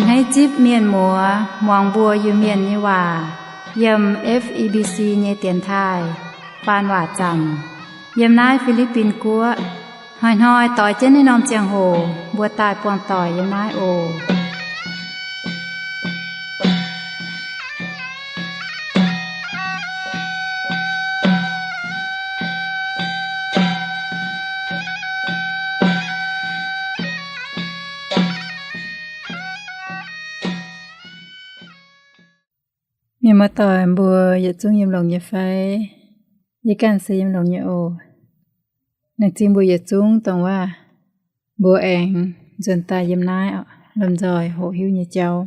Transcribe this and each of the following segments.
Hneiv zipv mienh muoz muangx mbuo Iu-Mienh nyei waac yiem F E B C nyei dienx taaih faan waac zaamc yiem naaiv Fi^li^bin Guoqv. Hnoi-hnoi doix jienv naaiv norm ziangh hoc mbuo daaih buangh doic yiem naaiv oc. Mienh muoz-doic mbuo yietc zungv yiem longx nyei fai? Yie ganh se yiem longx nyei oc. Laengz zingh mbuo yietc zungv dongh waac mbuo aengx nzuonx daaih yiem naaiv lomh nzoih hoqc hiuv nyei jauv.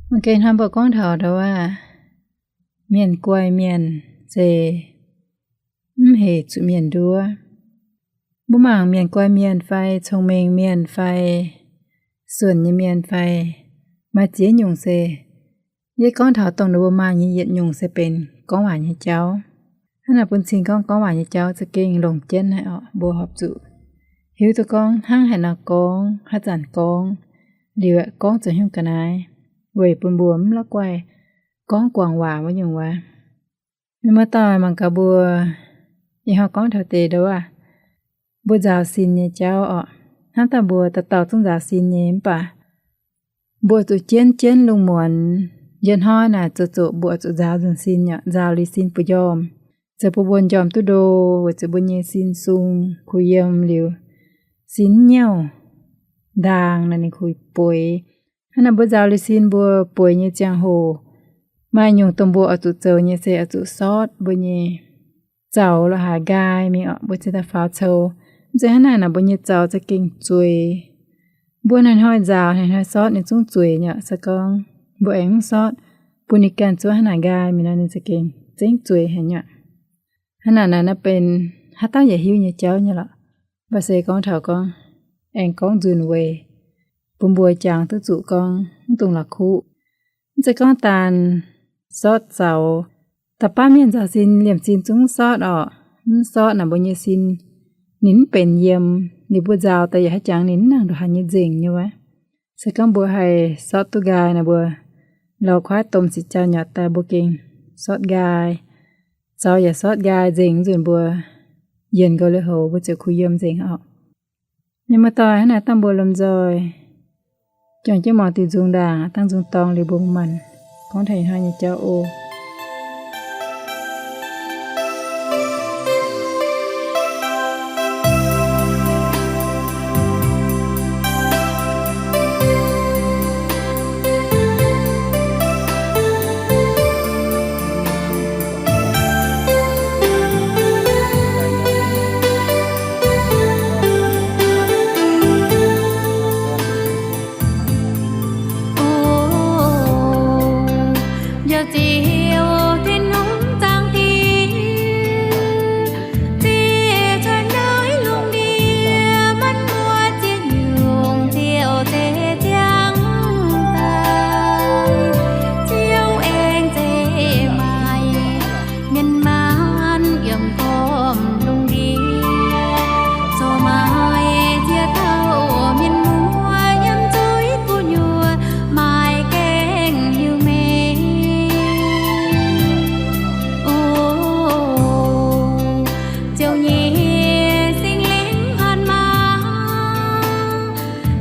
Mangc gaax hnoi mbuo gorngv taux ndau waac mienh guai mienh se mv heic zuqc mienh nduov. Mbuo mangc mienh guai mienh fai cong-mengh mienh fai suonc nyei mienh fai maaih ziex nyungc se, yie gorngv taux dongh ninh mbuo maaih nyei yietc nyungc se benx gorngv waac nyei jauv. Hnangv naaic bun cing gorngv gorngv waac nyei jauv za'gengh longc jienv haic orqc. Mbuo horpc zuqc hiuv duqv gorngv hnangv haaix nor gorngv, haaix zanc gorngv, liuz aeqv gorngv zoux haaix nyungc ga'naaiv weic bun mbuo mv la'guaih gorngv guangc waac wuov nyungc waac. Mienh muoz-doic mangc gaax mbuo, ih hnoi gorngv taux deix ndau waac mbuo nzaaux sin nyei jauv orqc. Hnangv daaih mbuo dauh dauh zungv nzaaux sin nyei mv baac mbuo zuqc jienv jienv lungh muonz. Njien hnoi naaic zoqc zoqc mbuo zuqc nzaaux nzunc sin, nzaaux liuz sin bun njormh, zoux bun mbuo njormh duqv ndo, weic zuqc mbuo nyei sin sung kuh yiem liuz, sin nyauv ndaang naaic ninh kuh bueix. Hnangv naaic mbuo nzaaux liuz sin mbuo bueix nyei ziangh hoc, maaih nyungc dongh mbuo oix zuqc zoux nyei se oix zuqc sortv mbuo nyei zaux lorqc, haaix nqaai mingh orqc, mbuo cingx daaih faaux coux. Mv zeiz hnangv naaic naaic mbuo nyei zaux za'gengh zueiz. Mbuo hnoi-hnoi nzaaux, hnoi-hnoi sortv ninh zungv zueiz nyei orqc. Se gorngv mbuo aengx mv sortv, bun ninh ganh zuov hnangv naaic nqaai mingh nor, ninh za'gengh zengv zueiz haic nyei orqc. Hnangv naaic naaic naaiv benx haaix dauh yaac hiuv nyei jauv nyei lorqc. Mv baac se gorngv taux gorngv, aengx gorngv nzunc weic bun mbuo jangx duqv zuqc gorngv mv dungx la'kuqv. Mv zeiz gorngv daan sortv zaux, da'faanh mienh nzaaux sin liemh sin zungv mv sortv orqc. Mv sortv naaic mbuo nyei sin ninh mv benx yiem. Liuz mbuo nzaaux daaih yaac haaix jangx ninh mv nangc ndongc haaix nyei nzengc nyei wuov. Se gorngv mbuo haih sortv duqv nqaai naaic, mbuo lorz kuaaiv domh sic jaa nyatc daaih mbuo gengh sortv nqaai, zaux yaac sortv nqaai nzengc, nzunc mbuo yienc nqox liuz houx mbuo ziouc kuh yiem nzengc orqc. Mienh muoz-doic, hnangv naaic dangh mbuo lomh nzoih juangc jienv muangx diuc nzung ndaangc, dangh nzung dorngx liuz mbuo maanc gorngv taux ih hnoi nyei jauv oc. Mienh maanc yiem gormx lungh ndiev, corc maaih ziex dauh mienh muoz yiem zuiz gu'nyuoz maaih gaengh Iu-Mienh. O, Ziouv nyei Singx Lingh hatc maaz,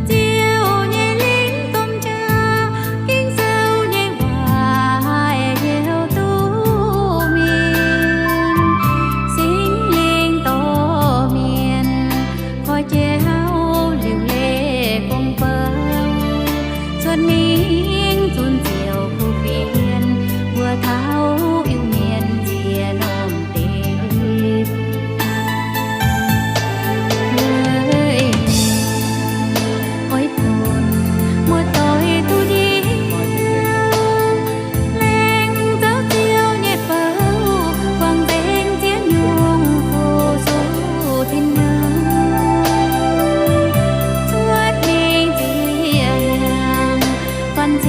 Ziouv nyei lingh domh jaax, Ging-Sou nyei waac haih heuc duqv mienh. Singx Lingh dorh mienh koi jauv liuc leiz gong-bou, cuotv mingh zunc Ziouv kuv fienx, mbuo taux Iu-Mienh ziex norm deic-bung. Oix bun muoz-doic duqv njoux, laengz zouv Ziouv nyei bou, buangh nzengc ziex nyungc fu-sux tin-dorngh, cuotv mingh ziex hnyangx, buatc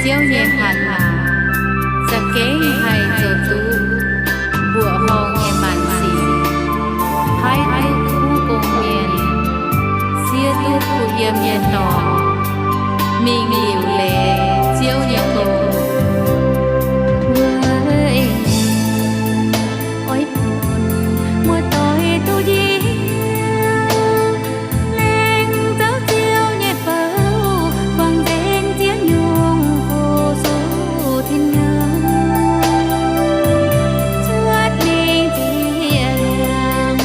Ziouv nyei hatc maaz za'gengh haih zoux duqv mbuoqc horngh nyei maanc sic, paaiv duqv kuv gong mienh, siev duqv kuh yiem nyei dorngx, mingh liuc leiz Ziouv nyei gong. Weic oix bun muoz-doic duqv njiec laengz zouv Ziouv nyei bou, buangh nzengc ziex nyungc fu-sux tin-hungh, cuotv mingh ziex liangx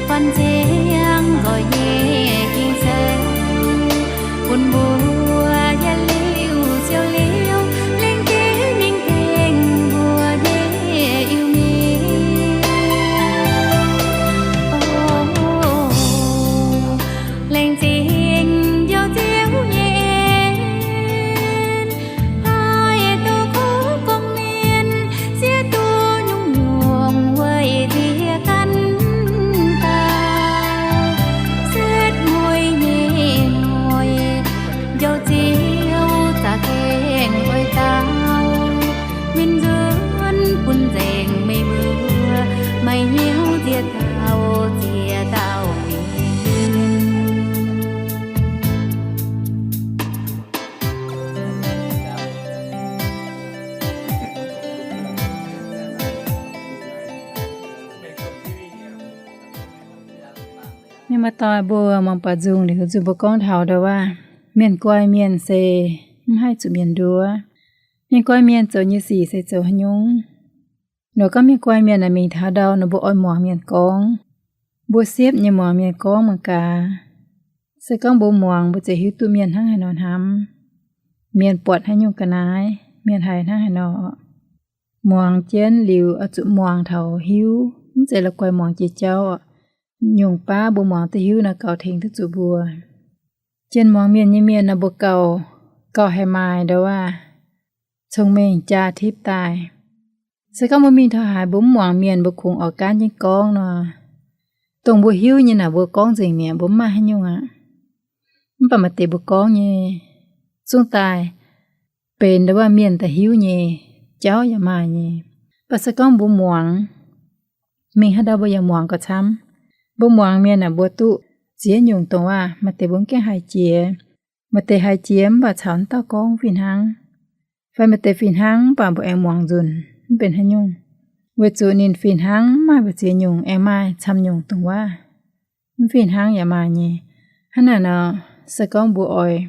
fan ziangx nzoih nyei Ging-Sou, bun mbuo yietc liuz siou liuz lengc jeiv mingh tengx mbuo nyei Iu-Mienh. O, laengz zingh Ziouv, Ziouv nyei en, haih duqv kuv gong mienh, siev duqv nyungc-nyungc weic nziex ganh daaih, setv mueiz nyei hnoi, Ziouv, Ziouv za'gengh oix dau, win nzuonx bun nzengc meih mbuo, maaih hnyouv nziex dauh ziex dauh mingh. Mienh muoz-doic mbuo, mangc buatc nzung liuz, nzung mbuo gorngv taux ndau wuov, mienh guai mienh se mv haih zuqc mienh nduov. Mienh guai mienh zoux nyei sic se zoux haaix nyungc? Nor gorngv mienh guai mienh aah, mingh taux ndau nor mbuo oix muangx mienh gorngv. Mbuo siepv nyei muangx mienh gorngv mangc gaax. Se gorngv mbuo muangx, mbuo ziouc hiuv duqv mienh hnangv haaix nor hnamv, mienh buatc haaix nyungc ga'naaiv, mienh haiz hnangv haaix nor. Muangx jienv liuz oix zuqc muangx taux hiuv, mv zeiz la'guaih muangx jiex jauv oc. Nyungc baav mbuo muangx duqv hiuv nor gauh tengx duqv zuqc mbuo. Jienh muangx mienh nyei mienh nor mbuo gauh, gauh haih maaih ndau wuov cong-mengh jaa tipv daaih. Se gorngv mbuo mingh taux haaix mbuo mv muangx mienh, mbuo kungx oix gaanv jienv gorngv nor, dongh mbuo hiuv nyei naaic mbuo gorngv nzengc mi'aqv, mbuo mv maaih haaix nyungc aqv. Mv baac maaih deix mbuo gorngv nyei zungv daaih benx ndau wuov mienh daaih hiuv nyei jauv yaac maaih nyei. Mv baac se gorngv mbuo muangx, mingh haaix ndau mbuo yaac muangx gauh camv. Mbuo muangx mienh naaic mbuo duqv ziex nyungc dongh wuov, maaih deix mbuo mv gaengh haiz jiex, maaih deix haiz jiex mv baac caux wuov dauh gorngv fih hnangv, fai maaih deix fih hnangv mv baac mbuo aengx muangx nzunc mv benx haaix nyungc. Weic zuqc ninh fih hnangv mv maaih mbu'ziex nyungc, aengx maaih camv nyungc dongh wuov mv fih hnangv yaac maaih nyei. Hnangv naaic nor, se gorngv mbuo oix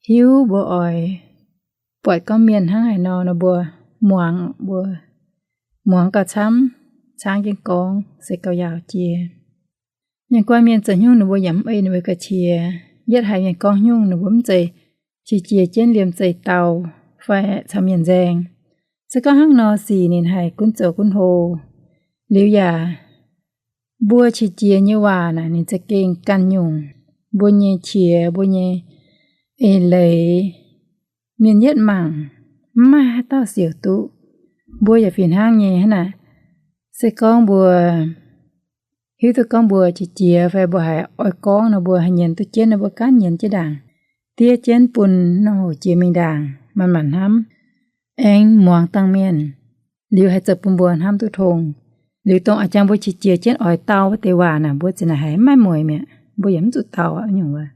hiuv, mbuo oix buatc gorngv mienh hnangv haaix nor, nor mbuo muangx, mbuo muangx gauh camv, caangv jienv gorngv se gauh yaauc jiex. Mienh guai mienh zoux haaix nyungc ninh mbuo yaac mv ei ninh mbuo ga'qiex. Yietv haiz mienh gorngv haaix nyungc ninh mbuo mv zeiz qiex jiez jienv liemh zeih dau fai caux mienh nzaeng. Se gorngv hnangv nor sic ninh haih gunv zoux gunv hlo. Liuz yaac mbuo qiex jiez nyei waac naaic ninh za'gengh ganh nyungc. Mbuo nyei qiex, mbuo nyei eix leiz, mienh yietv mangc, mv maaih haaix dauh siouc duqv. Mbuo yaac fih hnangv nyei hnangv naaic. Se gorngv mbuo hiuv duqv gorngv mbuo qiex jiez fai mbuo haiz oix gorngv nor, mbuo haiz nyienz duqv jienv nor, mbuo gaanv nyienz jienv ndaangc, diev jienv bun norm hoc jiex mingh ndaangc, manc-manc hnamv, aengx muangx dangh mienh, liuz haih zoux bun mbuo hnamv duqv tong. Liuz dongh a'jang mbuo qiex jiez jienv oix dau wuov deix waac naaic, mbuo ziouc naaic haiz mv maaih mueiz mi'aqv, mbuo yaac mv zuqc dau aqv nyungc wuov.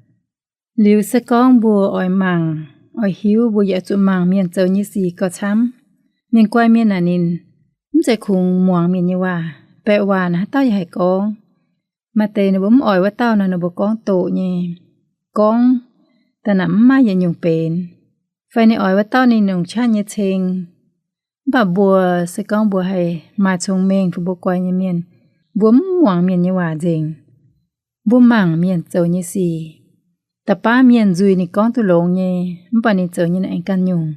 Liuz se gorngv mbuo oix mangc, oix hiuv, mbuo yaac zuqc mangc mienh zoux nyei sic gauh camv. Mienh guai mienh naaic ninh mv zeiz kungx muangx mienh nyei waac. Baeqc waac naaic haaix dauh yaac haih gorngv. Maaih deix ninh mbuo mv oix wuov dauh nor, ninh mbuo gorngv doqc nyei, gorngv daaih naaic mv maaih yietc nyungc benx. Fai ninh oix wuov dauh ninh longc qaqv nyei ceng. Mv baac mbuo se gorngv mbuo haih maaih cong-mengh fai mbuo guai nyei mienh, mbuo mv muangx mienh nyei waac nzengc. Mbuo mangc mienh zoux nyei sic. Da'baav mienh nzuih ninh gorngv duqv longx nyei, mv baac ninh zoux nyei naaic aengx ganh nyungc.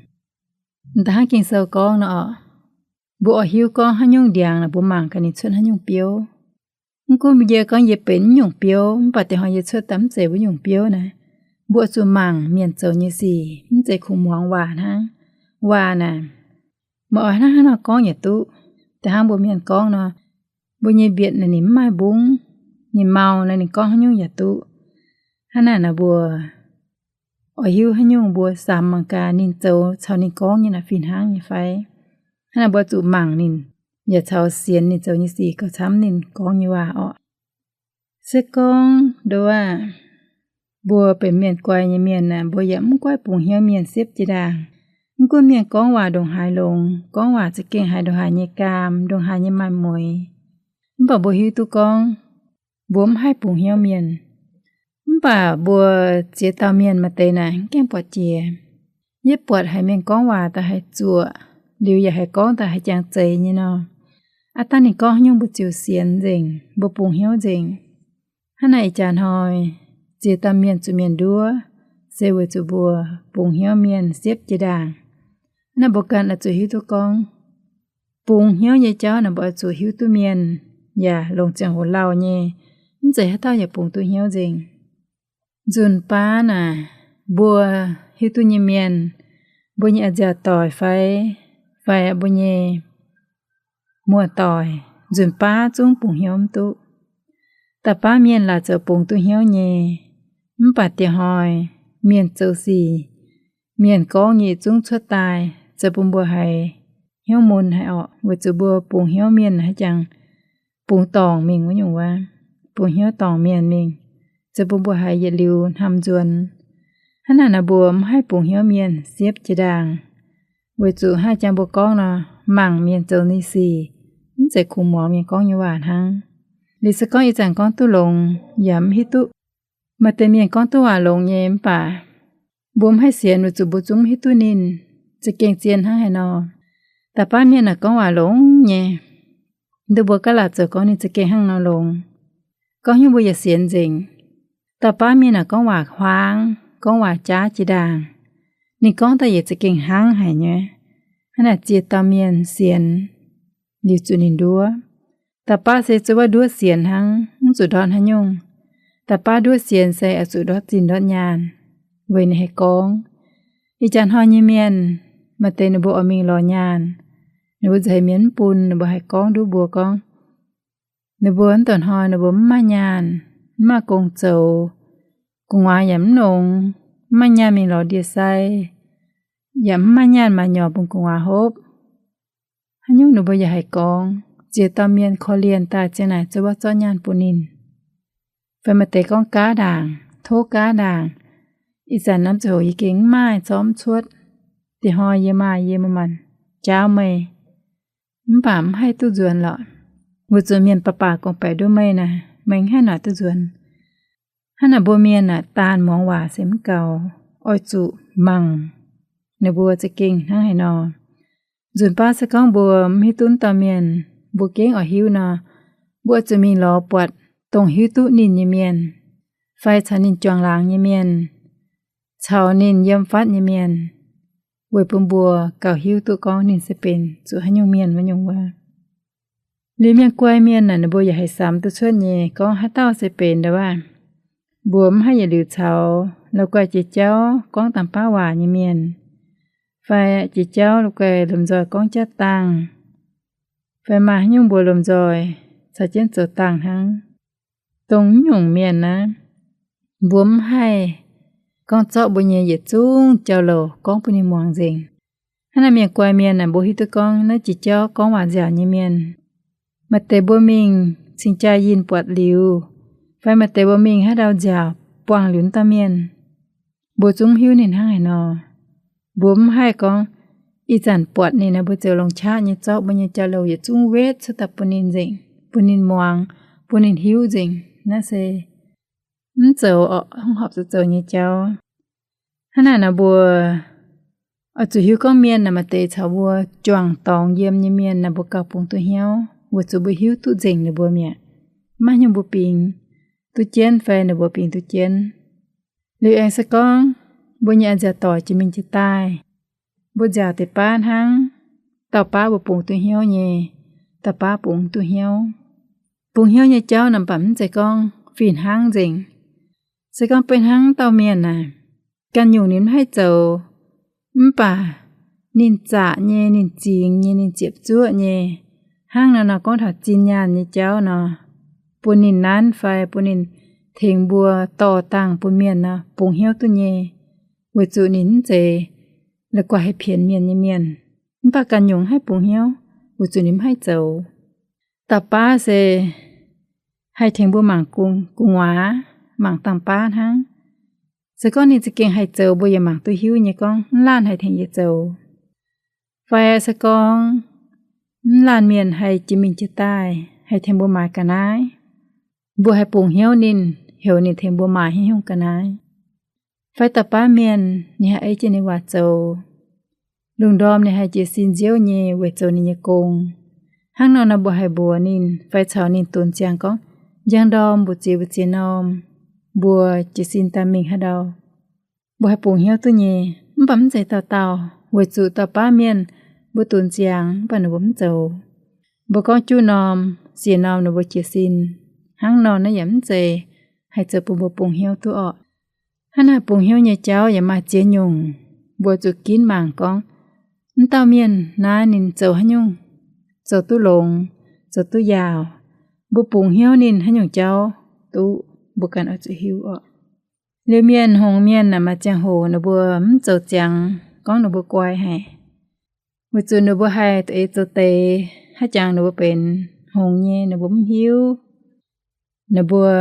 M'daaih hnangv Ging-Sou gorngv nor, mbuo oix hiuv gorngv haaix nyungc ndiangx naaic, mbuo mangc gaax ninh cuotv haaix nyungc biouv. Mv gunv mbuo yie gorngv yie benx naaiv nyungc biouv, mv baac deix hnoi yie cuotv daaih mv zeiz wuov nyungc biouv naaic. Mbuo oix zuqc mangc mienh zoux nyei sic, mv zeiz kungx muangx waac hnangv. Waac naaic, meih oix hnangv haaix nor gorngv yaac duqv. Da'hnangv mbuo mienh gorngv nor, mbuo nyei mbietc naaic ninh mv maaih mbungv, ninh mau naaic ninh gorngv haaix nyungc yaac duqv. Hnangv naaic nor mbuo oix hiuv haaix nyungc mbuo samx mangc gaax ninh zoux caux ninh gorngv nyei naaic fih hnangv nyei fai. Hnangv naaic mbuo zuqc mangc ninh, yaac caux sienx ninh zoux nyei sic gauh camv ninh gorngv nyei waac orqc. Se gorngv nduov, mbuo benx mienh guai nyei mienh aah, mbuo yaac mv goiv bungx hnyouv mienh siepv jiex ndaangc. Mv gunv mienh gorngv waac ndongc haaix longx, gorngv waac za'gengh haiz ndongc haaix nyei gaam, ndongc haaix nyei maaih mueix, mv baac mbuo hiuv duqv gorngv mbuo mv haih bungx hnyouv mienh. Mv baac mbuo ziex dauh mienh maaih deix naaic mv gaengh buatc jiex. Yie buatc haiz mienh gorngv waac daaih haih zuoqc, liuz yaac haih gorngv daaih haih jangx zeiz nyei nor, aav dangh ninh gorngv haaix nyungc mbuo ziouc sienx nzengc, mbuo bungx hnyouv nzengc. Hnangv naaic ih jaax hnoi ziex dauh mienh zuqc mienh nduov, se weic zuqc mbuo bungx hnyouv mienh siepv jiex ndaangc. Hnangv naaic mbuo ganh oix zuqc hiuv duqv gorngv bungx hnyouv nyei jauv naaic mbuo oix zuqc hiuv duqv mienh, yaac longc ziangh hoc lauh nyei, mv zeiz haaix dauh yaac bungx duqv hnyouv nzengc. Nzunc baav naaic, mbuo hiuv duqv nyei mienh, mbuo nyei a'nziaauc doic fai, fai mbuo nyei muoz-doic, nzunc baav zungv bungx hnyouv mv duqv. Da'faanh baav mienh laaic zoux bungx duqv hnyouv nyei, mv baac dieh hnoi mienh zoux sic, mienh gorngv nyei zungv cuotv daaih zoux bun mbuo haiz hnyouv mun haic orqc, weic zuqc mbuo bungx hnyouv mienh haiz jangx bungx dorngc mingh wuov nyungc wuov, bungx hnyouv dorngc mienh mingh, zoux bun mbuo haiz yietc liuz hnamv nzuonx. Hnangv naaic nor mbuo mv haih bungx hnyouv mienh siepv jiex ndaangc, weic zuqc haih jangx mbuo gorngv nor, mangc mienh zoux nyei sic, mv zeiz kungx muangx mienh gorngv nyei waac hnangv. Liuz se gorngv ih zanc gorngv duqv longx yaac mv hiuv duqv. Maaih deix mienh gorngv duqv waac longx nyei mv baac mbuo mv haih sienx weic zuqc mbuo zungv mv hiuv duqv ninh za'gengh zien hnangv haaix nor. Da'faanh baav mienh naaic gorngv waac longx nyei, nduov mbuo gaav laatc zoux gorngv ninh za'gengh hnangv nor longx. Gorngv hnyouv mbuo yaac sienx nzengc. Da'faanh baav mienh naaic gorngv waac huaang, gorngv waac jaav jiex ndaangc, ninh gorngv daaih yaac za'gengh hnangv haic nyei. Hnangv naaic ziex dauh mienh sienx, liuz zuqc ninh nduov. Da'faanh baav se zuov wuov nduov sienx hnangv, mv zuqc ndortv haaix nyungc. Da'faanh baav nduov sienx se oix zuqc ndortv zinh ndortv nyaanh, weic ninh haih gorngv. Ih jaax hnoi nyei mienh, maaih deix ninh mbuo oix mingh lorz nyaanh, ninh mbuo nzauh heix mienh mv bun, ninh mbuo haih gorngv nduov mbuo gorngv, ninh mbuo mv douc hnoi ninh mbuo mv maaih nyaanh, mv maaih gong zoux, gu'nguaaz yaac mv longx, mv maaih nyaanh mingh lorz ndie-sai, yaac mv maaih nyaanh maaiz nyorx bun gu'nguaaz hopv. Haaix nyungc ninh mbuo yaac haih gorngv. Ziex dauh mienh korv-lienh daaih ziang naaic zuov wuov zorqv nyaanh bun ninh. Fai maaih deix gorngv gaav ndaangc, tov gaav ndaangc, ih zanc norm ziangh hoc yie gengh mv maaih, zorqv mv cuotv. Dieh hnoi yie maaih, yie maaih maanc jaauv meih, mv baac mv haih duqv nzuonx lorqc. Weic zuqc mienh baac baac gorngv-baeqc nduov meih naaic, meih mv haih noic duqv nzuonx. Hnangv naaic mbuo mienh aah, daanh muangx waac se mv gaux, oix zuqc mangc ninh mbuo za'gengh hnangv haaix nor. Nzunc baav se gorngv mbuo mv hiuv duqv dauh mienh, mbuo gengh oix hiuv nor, mbuo oix zuqc mingh lorz buatc dongh hiuv duqv ninh nyei mienh, fai caux ninh juangc laangz nyei mienh, caux ninh yiem fatv nyei mienh, weic bun mbuo gauh hiuv duqv gorngv ninh se benx zuqc haaix nyungc mienh wuov nyungc wuov. Liuz mienh guai mienh naaic ninh mbuo yaac haih samx duqv cuotv nyei gorngv haaix dauh se benx nduov waac. Mbuo mv haih yietc liuz caux la'guaih jiex jauv gorngv dangh baav waac nyei mienh, fai jiex jauv la'guaih lomh nzoih gorngv jaav dangh, fai maaih haaix nyungc mbuo lomh nzoih caux jienv zoux dangh hnangv. Dongh nyungc mienh naaiv, mbuo mv haih gorngv zorqv mbuo nyei yietc zungv jauv-louc gorngv bun ninh muangx nzengc. Hnangv naaiv mienh guai mienh naaic, mbuo hiuv duqv gorngv naaiv jiex jauv gorngv waac nziaauc nyei mienh. Maaih deix mbuo mingh cingx jaa yinh buatc liuz, fai maaih deix mbuo mingh haaix ndau nziaauc buangh liuz wuov dauh mienh, mbuo zungv mv hiuv ninh hnangv haaix nor. Mbuo mv haih gorngv ih zanc buatc ninh naaic mbuo ziouc longc qaqv nyei zorqv mbuo nyei jauv-louc yietc zungv wetv cuotv daaih bun ninh nzengc, bun ninh muangx, bun ninh hiuv nzengc. Naaiv se mv zoux orqc, mv horpc zuqc zoux nyei jauv. Hnangv naaic nor mbuo oix zuqc hiuv gorngv mienh naaic maaih deix caux mbuo juangc dorngx yiem nyei mienh naaic mbuo gauh bungx duqv hnyouv, weic zuqc mbuo hiuv duqv nzengc ninh mbuo mi'aqv. Maiv nyungc mbuo bingx duqv jienv fai ninh mbuo bingx duqv jienv. Liuz aengx se gorngv mbuo nyei a'nziaauc doic jiex mingh jiex daaih, mbuo nziaauc deix baav hnangv, dauh baav mbuo bungx duqv hnyouv nyei, dauh baav bungx duqv hnyouv. Bungx hnyouv nyei jauv naaic mv baac mv zeiz gorngv fih hnangv nzengc. Se gorngv beiv hnangv dauh mienh naaic, ganh nyungc ninh mv haih zoux, mv baac ninh zaqc nyei, ninh zingx nyei, ninh ziepc zuoqv nyei, hnangv naaiv nor gorngv taux zinh nyaanh nyei jauv nor, bun ninh nanv fai bun ninh tengx mbuo dorh dangh bun mienh nor, bungx hnyouv duqv nyei. weic zuqc ninh mv zeiz la'guaih haih pienx mienh nyei mienh. Mv baac ganh nyungc haih bungx hnyouv weic zuqc ninh mv haih zoux. Dauh baav se haih tengx mbuo mangc gu'nguaaz, mangc dangh baav hnangv. Se gorngv ninh za'gengh haih zoux, mbuo yaac mangc duqv hiuv nyei gorngv mv laanh haih tengx yie zoux. Fai se gorngv mv laanh mienh haih jiex mingh jiex daaih, haih tengx mbuo maaiz ga'naaiv, mbuo haih bungx hnyouv ninh, heuc ninh tengx mbuo maaiz haaix nyungc ga'naaiv. Fai dauh baav mienh ninh haih ei jienv ninh waac zoux, lungh ndorm ninh haih jiez sin nziouv nyei weic zoux ninh nyei gong. Hnangv nor nor mbuo haih mbuox ninh fai caux ninh dunx ziangx gorngv, njang ndorm mbu'ziex mbu'ziex norm mbuo jiez sin daaih mingh haaix ndau, mbuo haih bungx hnyouv duqv nyei. Mv baac mv zeiz dauh dauh, weic zuqc dauh baav mienh mbuo dunx ziangx mv baac ninh mbuo mv zoux. Mbuo gorngv juqv norm, siec norm ninh mbuo jiez sin. Hnangv nor naaiv yaac mv zeiz haih zoux bun mbuo bungx hnyouv duqv orqc. Hnangv naaic bungx hnyouv nyei jauv yaac maaih ziex nyungc. Mbuo zuqc ginv mangc gorngv, mv dauh mienh naaiv ninh zoux haaix nyungc, zoux duqv longx, zoux duqv yaauc, mbuo bungx hnyouv ninh haaix nyungc jauv duqv, mbuo ganh oix zuqc hiuv orqc. Liuz mienh hngongx mienh naaic maaih ziangh hoc ninh mbuo mv zoux ziangx gorngv ninh mbuo guai haic, weic zuqc ninh mbuo haih da'eix zoux deix, haaix jangx ninh mbuo benx hngongx nyei ninh mbuo mv hiuv, ninh mbuo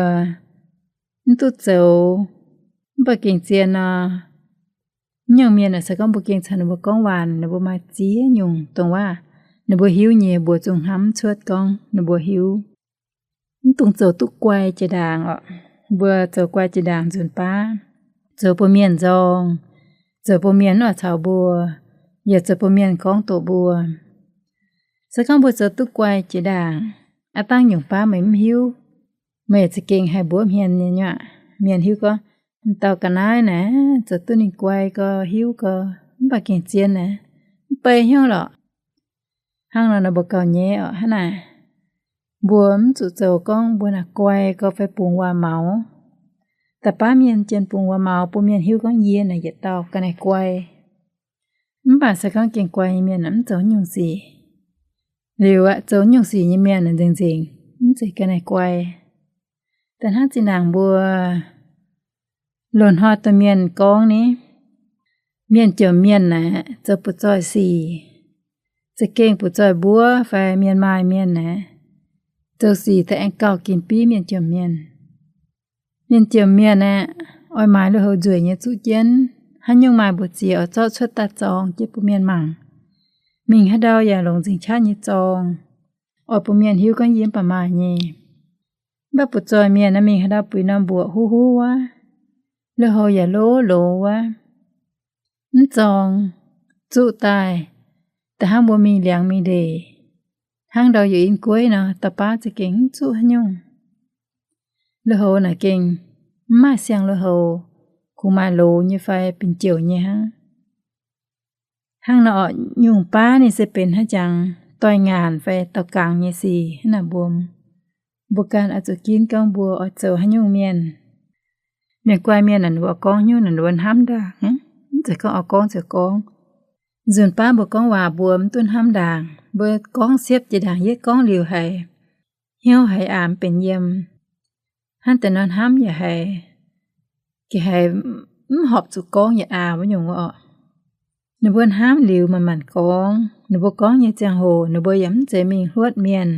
mv duqv zoux. Mv baac gengh zien nor, mv nyungc mienh naaic se gorngv mbuo gengh caux ninh mbuo gorngv waac, ninh mbuo maaih ziex nyungc dongh waac ninh mbuo hiuv nyei, mbuo zungv hnamv cuotv gorngv ninh mbuo hiuv. Mv dungx zoux duqv guai jiex ndaangc orqc. Mbuo zoux guai jiex ndaangc nzunc baav, zoux bun mienh nzorng, zoux bun mienh mv oix caux mbuo, yaac zoux bun mienh gorngv doqc mbuo. Se gorngv mbuo zoux duqv guai jiex ndaangc, aav dangh nyungc baav meih mv hiuv, meih za'gengh haih mbuox hmien nyei nyuav. Mienh hiuv gorngv, dauh ga'naaiv naaic zoux duqv ninh guai gau, hiuv gau, mv baac gengh zien naaic, mv bei hnyouv lorqc. Hnangv nor nor mbuo gauh nyaiv orqc. Hnangv naaic, mbuo mv zuqc zoux gorngv mbuo naaic guai gau fai bungx waac-maux. Da'baav mienh jien bungx waac-maux bun mienh hiuv gorngv yie naaic yietc dauh ga'naaiv guai. Mv baac se gorngv gengh guai nyei mienh mv zoux nyungc sic. Liuz aqv, zoux nyungc sic nyei mienh nzengc-nzengc mv zeiz ga'naaiv guai. Da'hnangv zinh ndaangc mbuo loz-hnoi domh mienh gorngv ni, mienh jomc mienh aeqv, zoux butv-zoih sic, za'gengh butv-zoih mbuov fai mienh maaih mienh aeqv, zoux sic daaih aengx gauh ginv biv mienh jomc mienh. Mienh jomc mienh aeqv, oix maaiz lui-houx nzueic nyei zuqv jienv, haaix nyungc maaih mbu'ziex oix zorqv cuotv daaih zorng jienv bun mienh mangc. Mingh haaix ndau yaac longc nzengc qaqv nyei zorng, oix bun mienh hiuv gorngv yie mv baac maaih nyei. Mv baac butv-zoih mienh naaiv mingh haaix ndau buix norm mbuoqc huv huv wuov, lui-houx yaac lov loz wuov, mv zorng, zuqv daaih, da'hnangv mbuo mingh liangx mingh ndeic, hnangv ndau youz in gueiv nor, da'baav za'gengh mv zuqv haaix nyungc. Lui-houx naaic gengh mv maaih siang lui-houx, kungx maaih loz nyei fai benx jouc nyei hnangv. Hnangv nor orqc, nyungc baav ninh se benx haaix jangx doix-ngaanc fai daaux gangx nyei sic hnangv naaic mbuo. Mbuo ganh oix zuqc ginv gorngv mbuo oix zoux haaix nyungc mienh. Mienh guai mienh naaic ninh mbuo gorngv haaix nyungc naaic ninh mbuo hnamv ndaangc, mv zeiz gorngv oix gorngv ziouc gorngv. Nzunc baav mbuo gorngv waac mbuo mv duqv hnamv ndaangc, mbuo gorngv siepv jiex ndaangc, yietv gorngv liuz haiz hnyouv haiz aax mv benx yiem, hnangv deix nor hnamv yaac haiz, gengh haiz mv horpc zuqc gorngv yaac aax wuov nyungc wuov orqc. Ninh mbuo hnamv liuz manc-manc gorngv. Ninh mbuo gorngv nyei ziangh hoc ninh mbuo yaac mv zeiz mingh hluotv mienh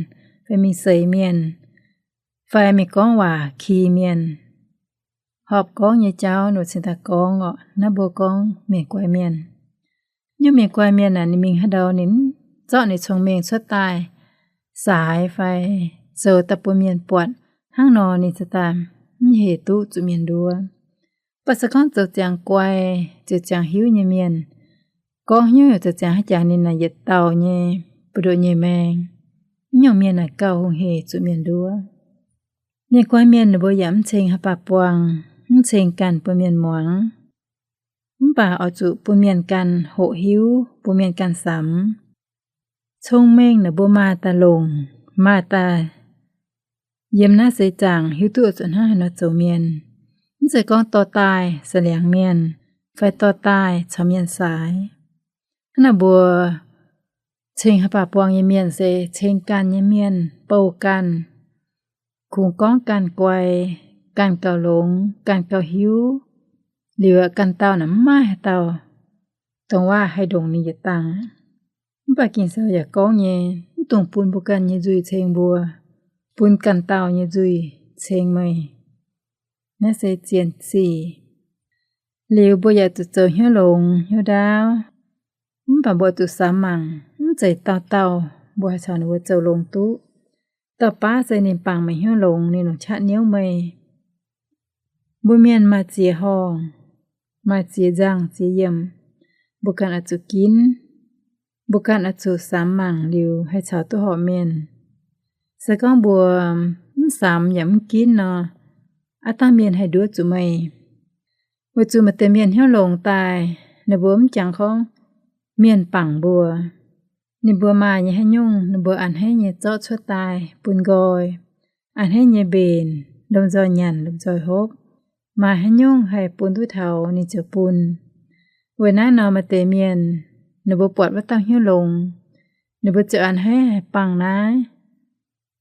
fai mingh seix mienh fai mingh gorngv waac ki mienh. Horpc gorngv nyei jauv ninh mbuo cingx daaih gorngv orqc. Naaiv mbuo gorngv mienh guai mienh. Nyungc mienh guai mienh naaic ninh mingh haaix ndau ninh mv zorqv ninh cong-mengh cuotv daaih saaix fai zoux daaih bun mienh buatc, hnangv nor ninh cingx daaih mv hec duqv zuqc mienh nduov. Mv baac se gorngv zoux ziangx guai, ziouc ziangx hiuv nyei mienh, gorngv hnyouv heuc zoux ziangx haaix jaax ninh naaic yietc dauh nyei, buoz-ndoqv nyei maeng. Mv nyungc mienh naaic gauh hungh hec zuqc mienh nduov. Mienh guai mienh ninh mbuo yaac mv ceng haaix baac buangh, mv ceng ganh bun mienh muangx, mv baac oix zuqc bun mienh ganh hoqc hiuv, bun mienh ganh samx. Cong-mengh naaic mbuo maaih daaih longc, maaih daaih yiem naaiv seix zaangc hiuv duqv zuqc hnangv haaix nor zoux mienh. Mv zeiz gorngv dorh daaih sa'liangx mienh fai dorh daaih caux mienh saaix. Hnangv naaic mbuo ceng haaix baac buangh nyei mienh se ceng ganh nyei mienh, bouh ganh, kungx gorngv ganh guai, ganh gauh longx, ganh gauh hiuv, Liuz aqv, ganh dauh naaic mv maaih haaix dauh dongh waac haih ndongc ninh yietc dangh. Mv baac Ging-Sou yaac gorngv nyei, mv dungx bun mbuo ganh nyei nzuih ceng mbuo, bun ganh dauh nyei nzuih ceng meih. Naaiv se zien sic. Liuz mbuo yaac zuqc zoux hnyouv longx hnyouv ndaauv. Mv baac mbuo zuqc samx mangc, mv zeiz dauh dauh mbuo haih caux ninh mbuo zoux longx duqv. Dauh baav se ninh bangc meih hnyouv longx, ninh longc qaqv niouv meih. Mbuo mienh maaih ziex horngh, maaih ziex nzangh ziex yiemc, mbuo ganh oix zuqc ginv. Mbuo ganh oix zuqc samx mangc liuz haih caux duqv horpc mienh. Se gorngv mbuo mv samx yaac mv ginv nor, aav dangh mienh haih nduov zuqc meih. Weic zuqc maaih deix mienh hnyouv longx daaih, ninh mbuo mv jangx gorngv mienh bangc mbuo. Ninh mbuo maaih nyei haaix nyungc, ninh mbuo a'hneiv nyei zorqv cuotv daaih bun nqoi, a'hneiv nyei mbenc, lomh nzoih nyanc, lomh nzoih hopv, maaih haaix nyungc haih bun duqv taux ninh ziouc bun. Weic naaiv nor maaih deix mienh, ninh mbuo buatc wuov dauh hnyouv longx, ninh mbuo ziouc a'hneiv haih bangc naaiv,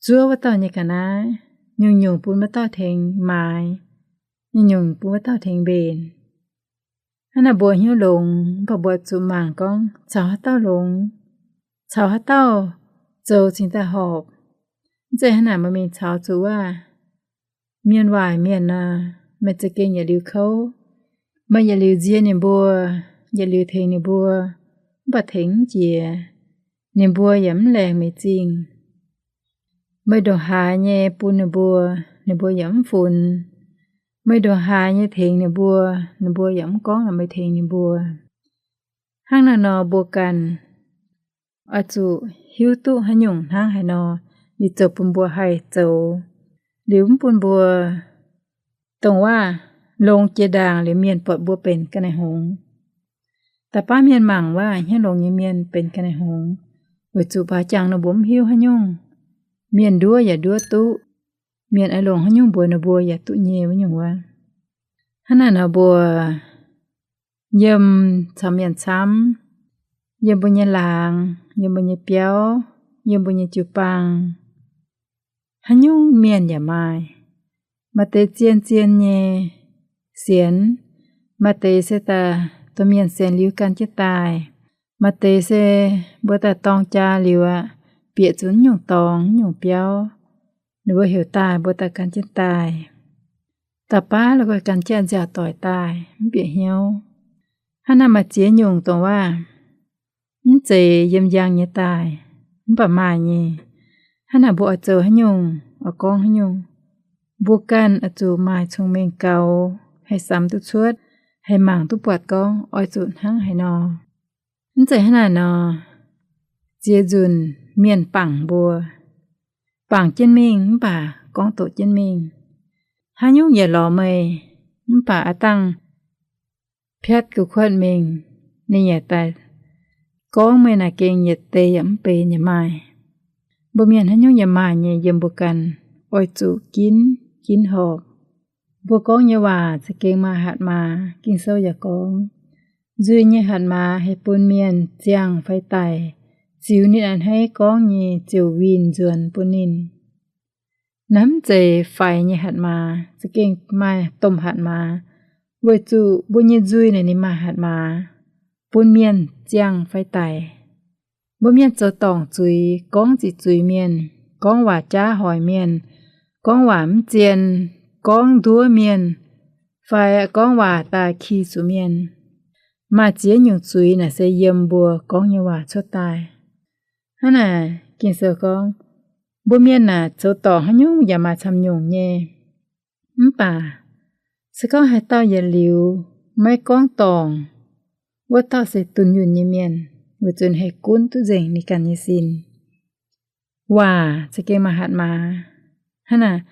zuov wuov dauh nyei ga'naaiv, nyungc-nyungc bun wuov dauh tengx maaiz, nyungc-nyungc bun wuov dauh tengx mbenc. Hnangv naaic mbuo hnyouv longx, mv baac mbuo zuqc mangc gorngv caux haaix dauh longx, caux haaix dauh zoux cingx daaih horpc. Mv zeiz hnangv naaic meih mingh caux zuqc waac mienh waaic mienh nor, meih za'gengh yietc liuz kouv, meih yietc liuz nzie ninh mbuo, yietc liuz tengx ninh mbuo, mv baac tengx mv jiex, ninh mbuo yaac mv laengz meih zingh. Meih ndongc haaix nyei bun ninh mbuo, ninh mbuo yaac mv funx. Meih ndongc haaix nyei tengx ninh mbuo, ninh mbuo yaac mv gorngv meih tengx ninh mbuo. Hnangv naaiv nor mbuo ganh oix zuqc hiuv duqv haaix nyungc hnangv haaix nor, liuz zoux bun mbuo haih zoux, liuz mv bun mbuo dongh waac longx jiex ndaangc liuz mienh buatc mbuo benx ga'naaiv hngongx. Da'baav mienh mangc waac hnyouv longx nyei mienh benx ga'naaiv hngongx, weic zuqc baac jangx ninh mbuo mv hiuv haaix nyungc. Mienh nduov yaac nduov duqv, mienh aengx longc haaix nyungc mbuox ninh mbuo yaac duqv nyei wuov nyungc wuov. Hnangv naaic nor mbuo yiem caux mienh camv, yiem mbuo nyei laangz, yiem mbuo nyei biauv, yiem mbuo nyei jiu-baang, haaix nyungc mienh yaac maaih. Maaih deix zien-zien nyei sienx, maaih deix se daaih dorh mienh sienx liuz gan jienv daaih, maaih deix se mbuo daaih dorng jaa liuz aqv, bieqc zuqc nyungc dorngx nyungc biauv, ninh mbuo heuc daaih mbuo daaih gan jienv daaih. Da'baav la'guaih gan jienv nziaauc doic daaih mv bieqc hnyouv. Hnangv naaic maaih ziex nyungc dongh waac mv zeiz yiem njang nyei daaih, mv baac maaih nyei. Hnangv naaic mbuo oix zoux haaix nyungc, oix gorngv haaix nyungc, mbuo ganh oix zuqc maaih cong-mengh gaux, haih samx duqv cuotv, haih mangc duqv buatc gorngv oix zuqc hnangv haaix nor. Mv zeiz hnangv naaic nor, ziex nzunc mienh bangc mbuo, bangc jienv mingh mv baac gorngv doqc jienv mingh. Haaix nyungc yaac lorz meih, mv baac aav dangh piatv gu'kuotv mingh, ninh yaac daaih gorngv meih naaic gengh yietc deix yaac mv benx yaac maaih. Mbuo mienh haaix nyungc yaac maaih nyei yiem mbuo ganh, oix zuqc ginv, ginv horpc. Mbuo gorngv nyei waac za'gengh maaih hatc maaz. Ging-Sou yaac gorngv, nzuih nyei hatc maaz haih bun mienh ziangh fai daic, ziux ninh a'hneiv gorngv nyei ziouc winh nzuonx bun ninh. Naaiv mv zeiz faix nyei hatc maaz, za'gengh maaih domh hatc maaz, weic zuqc mbuo nyei nzuih naaic ninh maaih hatc maaz, bun mienh ziangh fai daic. Mbuo mienh zoux dorngc zuiz, gorngv ziqc zuiz mienh, gorngv waac jaav hoic mienh, gorngv waac mv zien, gorngv nduov mienh, fai gorngv waac daaih ki zuqc mienh. Maaih ziex nyungc zuiz naaic se yiem mbuo gorngv nyei waac cuotv daaih. Hnangv naaic Ging-Sou gorngv, mbuo mienh aah, zoux dorngc haaix nyungc yaac maaih camv nyungc nyei. Mv baac se gorngv haaix dauh yietc liuz maiv gorngv dorngc, wuov dauh se dunh yunh nyei mienh, weic zuqc ninh haih gunv duqv nzengc ninh ganh nyei sin. Waac za'gengh maaih hatc maaz. Hnangv naaic,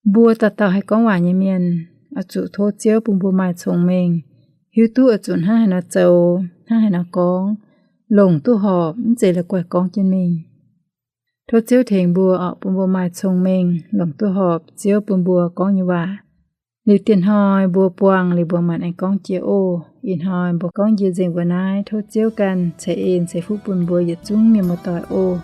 mbuo dauh dauh haih gorngv waac nyei mienh oix zuqc tov Ziouv bun mbuo maaih cong-mengh, hiuv duqv oix zuqc hnangv haaix nor zoux, hnangv haaix nor gorngv, longc duqv horpc, mv zeiz la'guaih gorngv jienv mingh. Tov Ziouv tengx mbuo oc, bun mbuo maaih cong-mengh, longc duqv horpc Ziouv bun mbuo gorngv nyei waac. Liuz dieh hnoi mbuo buangh liuz mbuo maanc aengx gorngv jiex oc. Ih hnoi mbuo gorngv njiec nzengc mbuo naaiv. Tov Ziouv ganh ceix en ceix fuqv bun mbuo yietc zungv mienh muoz-doic oc.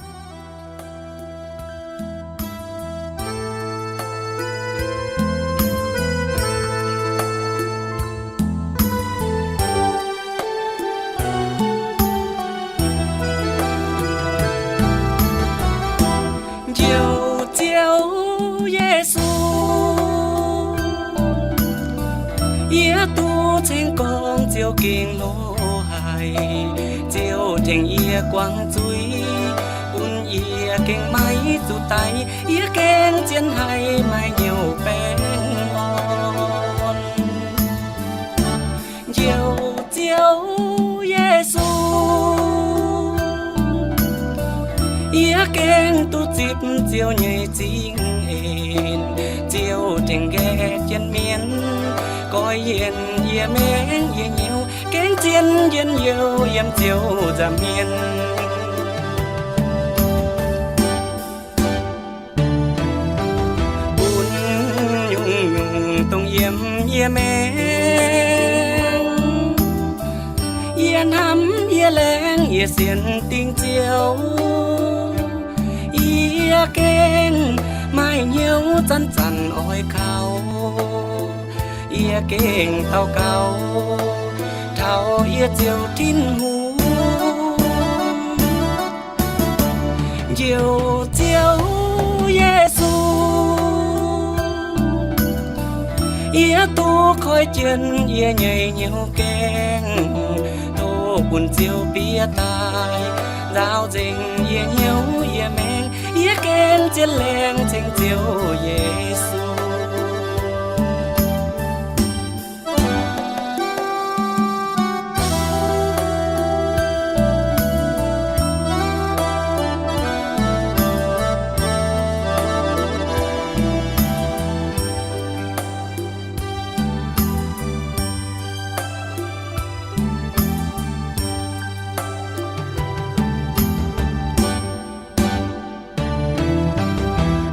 Ziouv gengh loz-haic, Ziouv tengx yie guangc zuiz, bun yie gengh maiv zuqc daic, yie gengh zien haic maaih hnyouv baengh orn. Njoux Ziouv Yesu, yie gengh duqv zipv Ziouv nyei zingh en. Ziouv tengx nqaeqv jienv mienv, goiv yienh yie maengc yie hnyouv, gengh zien njien-youh yiem Ziouv nza'hmien. Bun nyungc-nyungc dongh yiem yie maengc, yie hnamv yie laengz yie sienx dingc Ziouv, yie gengh maaih hnyouv zanc-zanc oix kaux. Yie gengh daux gaux taux yie Ziouv Tin-Hungh. Njoux Ziouv Yesu, yie duqv koiv jienv yie nyei hnyouv gaengh, tov bun Ziouv bieqc daaih nzaaux nzengc yie hnyouv yie maengc, yie gengh zien laengz ceng Ziouv Yesu.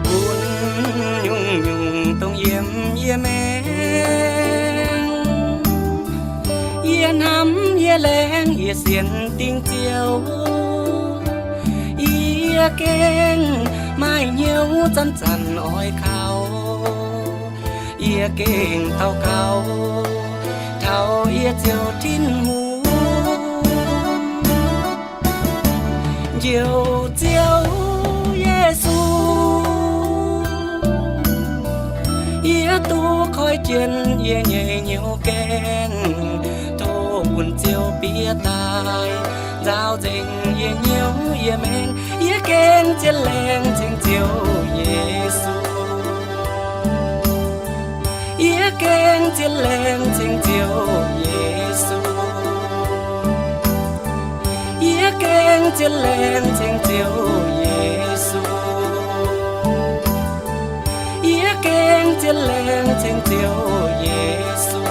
Bun nyungc-nyungc dongh yiem yie maengc, yie hnamv yie laengz yie sienx dingc Ziouv, yie gengh maaih hnyouv zanc-zanc oix kaux. Yie gengh daux gaux taux yie Ziouv Tin-Hungh. Njoux Ziouv Yesu, yie duqv koiv jienv yie nyei hnyouv gaengh, tov bun Ziouv bieqc daaih nzaaux nzengc yie hnyouv yie maengc, yie gengh zien laengz ceng Ziouv Yesu. Yie gengh zien laengz ceng Ziouv Yesu. Yie gengh zien laengz ceng Ziouv Yesu. Yie gengh zien laengz ceng Ziouv Yesu.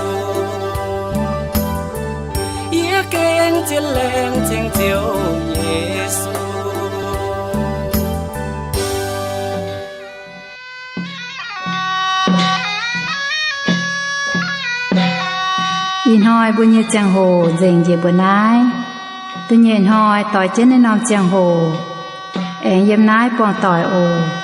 Yie gengh zien laengz ceng Ziouv Yesu. Ih hnoi mbuo nyei ziangh hoc nzengc njiec mbuo naaiv. Da'nyeic hnoi doix jienv naaiv norm ziangh hoc aengx yiem naaiv buangh doic oc.